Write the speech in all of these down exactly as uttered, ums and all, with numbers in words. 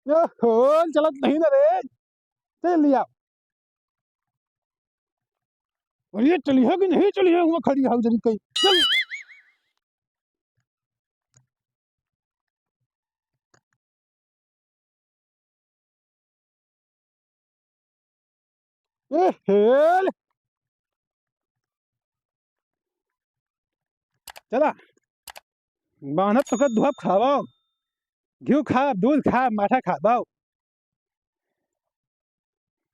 ओहो, चलत नहीं ना रे। चल लिया। और ये चली है कि नहीं चली है, वो खड़ी है उधर कहीं। चल। ए हेल। चला, बान्हब तोके दुहब खावा, घिउ खा, दूध खा, माठा खा, बाओ।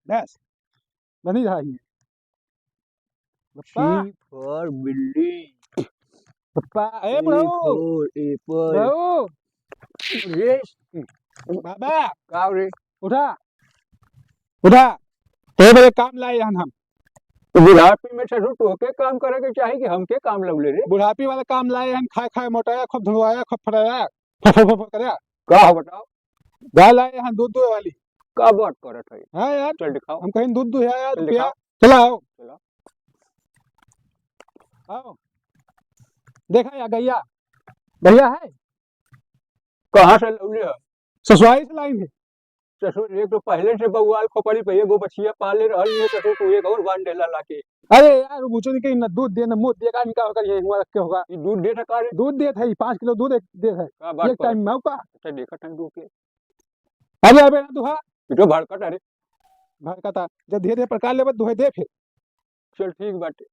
बस, बनी रहा ही। पप्पा। C for बिल्ली। पप्पा, ए A बुढ़ऊ। For apple। बुढ़ऊ। रे। बाबा। का रे? उठा। उठा। तोहरे बदे काम लाए हन हम। बुढ़ापे में ससुर तोहके काम करे के चाही कि हमके काम लौले रे? बुढ़ापे वाला काम लाए हन, खाए खाए मोटाया, खूब धुआया, खूब फटाया, फो फो फो फो करया। का हो बताओ? गाय लाए हन दूध दुहे वाली। का बात करत है? हाँ यार। चल दिखाओ। हम कहीं दूध दुहे यार, चल पिया। दिखाओ। चला आओ। चला। आओ। देखा या गैया। गैया है? कहाँ से लौले है? ससुरारी से लाइन है। ससुर, एक तो पहले से बउआल खोपड़ी पे एगो बछिया पाले रहल है, ससुर, तू एक और बांध देला लाके। अरे यार, वो बुचो नहीं कहीं ना दूध दे, ना मूत दे, का इनका होकर ये हुआ रख के होगा। ये दूध देत है का रे? दूध देत है, पाँच किलो दूध एक देत है। का बात एक कर? टाइम में का? अच्छा, देखत है दूध के। अरे, अबे ना दुहा। ये तो भड़कत है रे। भड़कता, जब धीरे धीरे प्रकार लेबे, दुहे दे फिर। चल ठीक बाटे,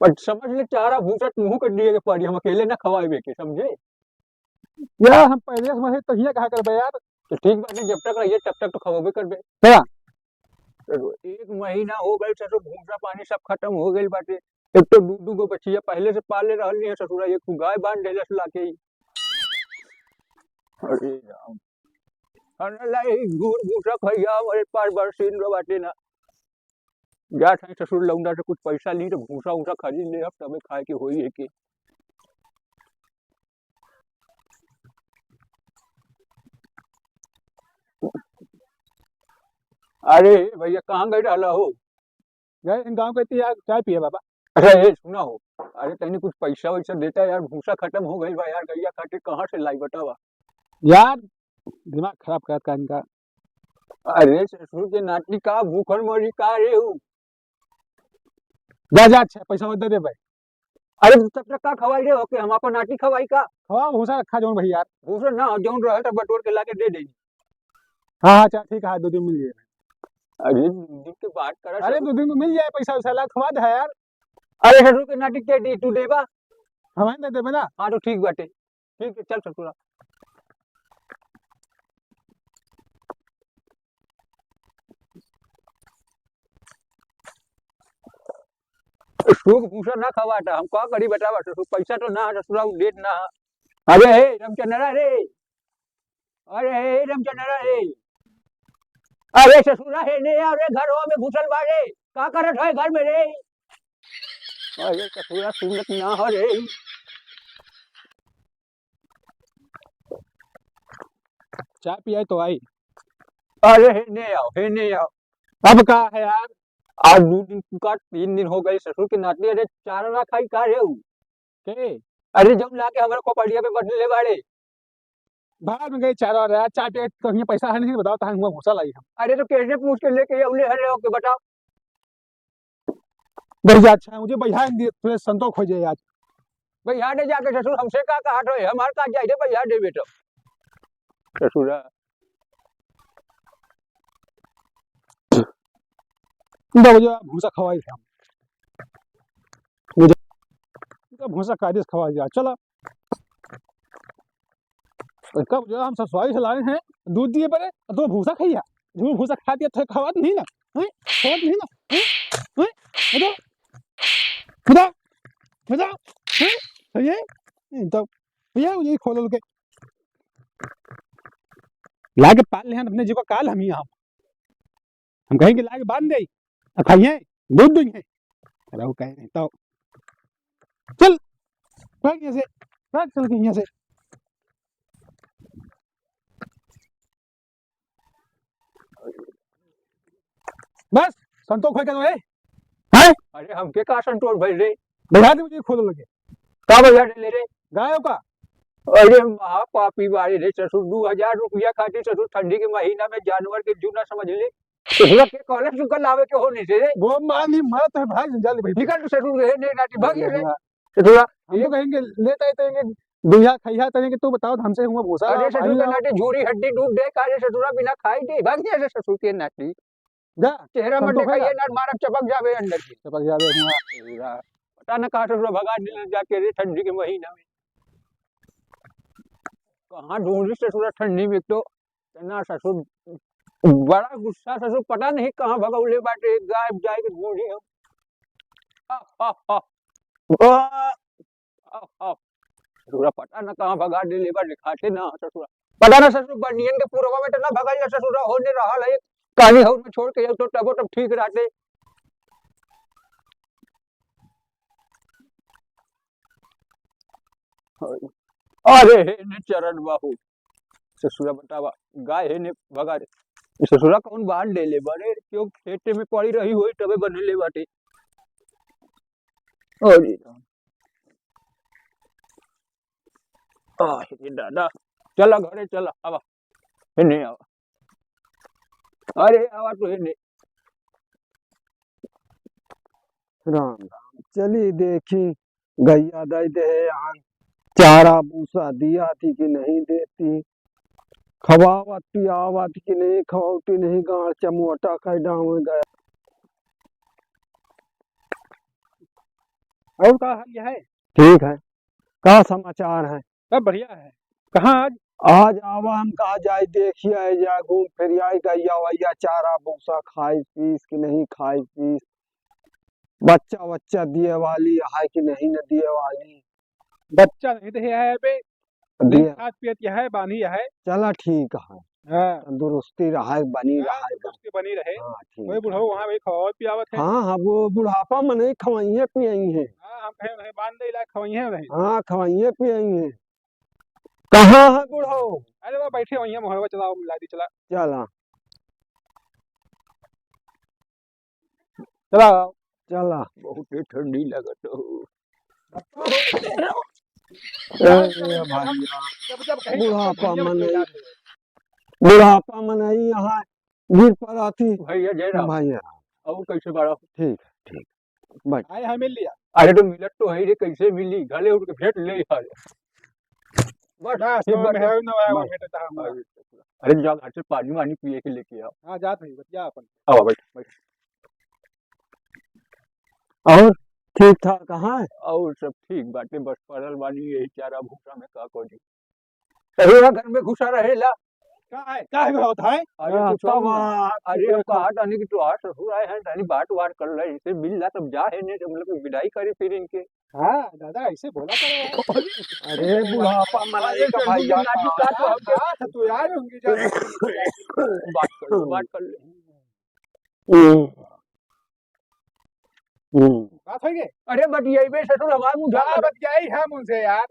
पर समझ ले, चारा भूसा तुहू के दिए के पड़ी, हम अकेले ना खवाएबे के, समझे? यार, हम पहले से मरे तहिया कहा करबे यार। तो ठीक बाटे, जब तक रहिए तब तक तो खवाबे करबे। क्या? तो एक महीना हो गए ससुर, भूसा पानी सब खत्म हो गइल बाटे। एक तो दू दू गो बचिया पहले से पाले रहल नहीं है ससुरा, एक गाय बांध देलस लाके ही। अरे राम, अरे लाई घूर भूसा खैया, हमारे पास बरसीन रो बाटे ना। जात हई ससुर लौंडा से कुछ पैसा ली तो भूसा उसा खरीद ले, अब तबे खाए के होई है के। अरे भैया, कहाँ गए रहला हो? गए हैं गाँव के, यार, चाय पिए बाबा। अच्छा, ये सुना हो, अरे तनी कुछ पैसा वैसा देता यार, भूसा खत्म हो गइल बा यार, गैया खातिर कहाँ से लाई बतावा? यार, दिमाग खराब करत का इनका। अरे ससुर के नाती, का भूखन मरी का रे हूँ? जा, जा, अच्छा, पैसा दे दे भाई। अरे तब तक का खवाई रे हो के हम अपन नाती खवाई का? खवा भूसा रखा जौन भाई यार। भूसा ना, जौन रहे तो बटोर के लाके दे दे। हाँ, हाँ, चल ठीक है, दो दिन मिल जाए। अरे दो दिन के बात करा अरे सब। दो दिन में मिल जाए पैसा वैसा, ला खवा दे यार। अरे ससुर के नाती के दी, तू देबा? हम दे देबे ना। हाँ तो ठीक बाटे। ठीक है, चल ससुरा। सूद भूसा ना खवाता, हम का करी बतावा, ससुर पैसा तो ना है, ससुरा उ देत ना है। अरे हे रामचंद्रा रे, अरे हे रामचंद्रा रे, अरे ससुरा हे ने, अरे घरवा में घुसल बा रे, का करत है घर में रे? अरे ससुरा सुनत ना हो रे। चाय पियाई तो आई। अरे हेने आओ, हेने आओ। अब का है यार? आज दो दिन का तीन दिन हो गए ससुर के नाती, अरे चारा ना खाई का रे उ? के? अरे जब लाके हमारे खोपड़िया पे बदले बाड़े। बाहर में गए चारा रहा, चाय पियाई तो हियाँ पैसा है नहीं, बताओ, तहाँ हुआ भूसा लाई हम। अरे तो कैसे पूछ के लेके अउले हरे हो के बताओ? भैया, अच्छा, मुझे भैया दे, थोड़े संतोष हो जाए आज। भैया ने जाके ससुर हमसे का कहा तो है, हमार का जाए रे भैया दे बेटा। ससुरा। दो बजे भूसा खवाई थे हम। मुझे तो भूसा कायदे से खवाई दिया, चला। तो कब जो हम ससुरारी से लाए हैं, दूध दिए परे, और तू भूसा खाइया। तू भूसा खा दिया, तो खवात नहीं ना, हैं? खवात नहीं ना, हैं? हैं? बताओ, बताओ, बताओ, हैं? सही है? नहीं तो, भैया, ये खोल के लाके पाल ले हैं अपने जीव का काल हम ही हम। हम कहें कि लाके बांध दे, आ खाइए, दूध दुइहे। अरे वो कहे नहीं तो चल, भाग यहाँ से, भाग चल के यहाँ से। बस, संतोष खोल के दो, ए। हैं? अरे, हमके का संतोष भइल रे? बजा दे मुझे खोल लगे। का बजा दे ले रे? गायों का। अरे महापापी बाड़े रे ससुर, दू हजार रुपया खातिर ससुर ठंडी के महीना में जानवर के जूना समझ ले। ससुरा के कहले सुकर लावे के होने से रे। वो मानी मत है भाई, जल्दी बैठ। निकल तू ससुर के, नहीं नाटी, भाग ये रे। ससुरा, हम तो कहेंगे, लेता ही तो कहेंगे, दुइया खैया तने कि तू बताओ, हमसे हुआ भूसा अरे लाओ, ससुर पानी के लाओ। नाटी झूरी हड्डी टूट दे, का रे ससुरा बिना खाई दे, भाग ये रे ससुर के नाटी। जा, चेहरा मत संतोष है दिखाइए ना। ना, मारब चपक जावे अंदर की। चपक जावे हुआ। पता ना कहाँ ससुरा भगा दिले जाके रे ठंडी के महीना में। कहाँ ढूंढी ससुरा ठंडी में तो, इतना ससुर बड़ा गुस्सा ससुर, पता नहीं कहाँ भगौले बाटे, गायब जाए के ढूंढी हम। हा, हा, हा। आ, आ, आ। ससुरा पता ना कहाँ भगा देले बा, दिखाते ना ससुरा। पता ना ससुर बनियन के पुरवा में तो ना भगाइल ससुरा, होने रहल है। कहीं हौर में छोड़ के जाओ तो तबो तब ठीक रहते। अरे हे ने चरण बाबू, ससुरा बतावा, गाय हे ने भगा रे। ई ससुरा कौन बांध देले बारे? क्यों खेते में पड़ी रही होई तबे बनेले बाटे। अरे राम। आ, हे दादा, चला घरे चला, आवा। हे ने आवा। अरे आवा तो हे ने। राम राम। चली देखी, गैया दई दे है आन, चारा भूसा दिया थी कि नहीं देती, खवावत पियावत कि नहीं खवावती, नहीं गाड़ चमोटा कर डावे गया। और का हाल है? ठीक है, का समाचार है? सब बढ़िया है। कहाँ आज? आज आवा हम कहा जाए, देखिए, आए जाए, घूम फिर आए, गैया वैया चारा भूसा खाई पीस कि नहीं खाई पीस, बच्चा वच्चा दिए वाली है कि नहीं न दिए वाली। बच्चा नहीं दे है बे, नहीं दिए। खात पियत है, बानी है। चला ठीक है। हाँ। तंदुरुस्ती रहे, बनी हाँ, रहे। तंदुरुस्ती बनी रहे। हाँ, ठीक वही है। बुढ़ऊ वहाँ वही खवावत पियावत है। हाँ, हाँ, वो बुढ़ापा में नहीं खवाइए पियाई है। हाँ, हम कहे नहीं, बांध दे इलाज खवाइए नहीं। हाँ, खवाइए पियाई है। कहाँ है बुढ़ऊ? अरे वो बैठे वहीं मोहरवा चलाओ, मिला दी चला। चला। चला। चला। बहुते ठंडी लागत हो। ए, ए भैया, जब, जब कहीं बुढ़ापा कहीं मन कहीं नहीं, बुढ़ापा मन नहीं यहाँ गिर पड़ा थी। भैया जय राम। भैया। और कैसे बाड़ा? ठीक, ठीक। बैठ। आए हैं मिल लिया। अरे तो मिलत तो है रे, कैसे मिली? घरे उठ के भेंट ले आ। बस, बस, ये तो बस। मेहरारू ना आया, बस। भेंट था हमारा। अरे, अरे, जा घर से पानी वानी पिए के लेके आओ। हाँ, जात है, बतिया अपन। आओ, बैठ, बैठ। और ठीक ठाक, कहाँ है? और सब ठीक बाटे, बस पड़ल बानी यही चारा भूसा में, का करी। ससुरा घर में घुसा रहेला। का है? का है होत है? अरे हाँ, कुछ तब ना। आ, अरे हम कहा तानी कि तोहार ससुर आए हैं, तानी बात वात कर ले, इसे मिल ला तब जा है, नहीं तो हम लोग विदाई करी फिर इनके। हाँ, दादा, ऐसे बोला करो यार। अरे बुढ़ापा में अरे नहीं का ससुर भाई के यार, नाती का तो हम हाँ, तो यार उनकी जान बात कर ले, बात कर ले। हम्म। हम्म। बात हो गई? अरे बतियाइबे ससुर, हमार मुंह का झाला बतियाई हम उनसे यार?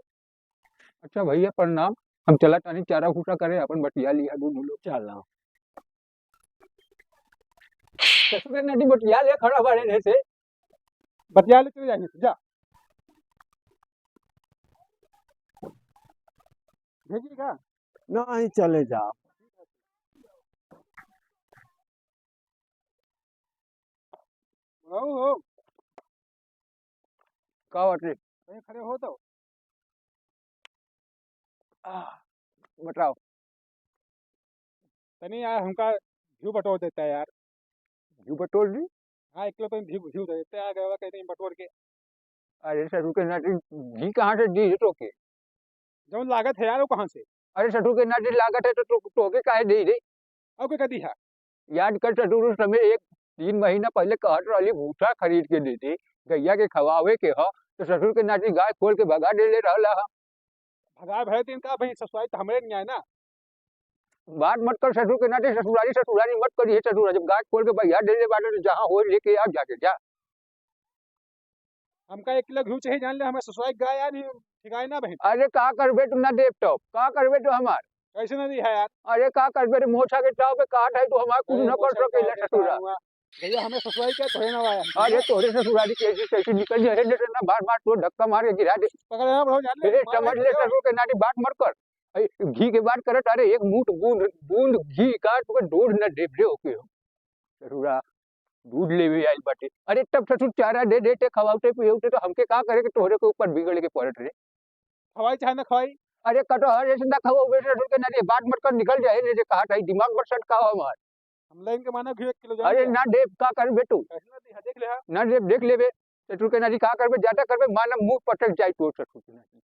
अच्छा भैया प्रणाम, हम चला तानी चारा भूसा करे, अपन बतिया लिया दोनों लोग। चला। ससुर के नाती बतिया ले खड़ा बाड़े ने से। बतिया ले चले जाएंगे, जा। भेजी का? नहीं, चले जाओ। बुढ़ऊ हो। का बात रे? कहीं खड़े हो तो। आह, बताओ। तनी यार हमका घी बटोर देता है यार। घी बटोर दी? हाँ, एक किलो तनी घी, घी दे देते, आ गया कहते हैं बटोर के। अरे ससुर के नाती, घी कहाँ से दी तो के? जौन लागत है यार, वो कहाँ से? अरे ससुर के नाती लागत है तो, तो, तो के काहे दे रे? और कोई कदी है? याद कर ससुर, उस समय एक तीन महीना पहले कहत रहली भूसा खरीद के दे दे, गैया के खवावे के ह, तो ससुर के नाती गाय खोल के भगा देले रहला ह। भगा भरे दिन का भाई, ससुरारी तो हमरे नहीं आए ना। बात मत कर ससुर के नाती, ससुरारी, ससुरारी मत करी है ससुर, जब गाय खोल के भैया देले बाटे तो जहाँ हो लेके आ जाके जा। हमका एक किलो घी चाहिए, जान ले, हमें ससुराल गाय यार, ये ठिकाए ना बहन। अरे का करबे तू ना देब तो, का करबे तू हमार? कैसे ना दी है यार? अरे का करबे रे, मोछा के ताव पे काट है, तू हमार कुछ अरे ना कर मोछा के सकेला ताव पे ससुरा। ताव हुआ। भैया, हमें ससुरारी का तोहरे ना आया। अरे, तोहरे ससुरारी के ऐसी तैसी निकल जाए, ना, ना, बार बार तो धक्का मार के गिरा दे। पकड़ ना, बड़ो, जान ले, ए, मार समझ ले, ले। ससुर के नाती, बात मत कर। ए, घी के बात करत, अरे, एक मुठ बूंद, बूंद घी का तुके दूध न देब रे, ओके हो। ससुरा, दूध लेवे आइल बाटे। अरे, तब ससुर चारा दे देते, खवाउते, पियउते, तो हमके का करे के तोहरे के ऊपर बिगड़ के पड़त रे? खवाई चाहे ना खवाई। अरे, कटहर ऐसे ना खाओ, वैसे ससुर के नाती, बात मत कर, निकल जाए, रे, जे कहा था, दिमाग मत सटकाओ हमार। हम लाइन के माने घी एक किलो जान अरे, ले। ना देब, का करबे तू? कैसे ना दी, हाँ, देख ले, हाँ। ना देब, देख लेबे। ससुर के नाती, का करबे, ज्यादा करबे, माना मुंह पटक जाए तोर ससुर के नाती।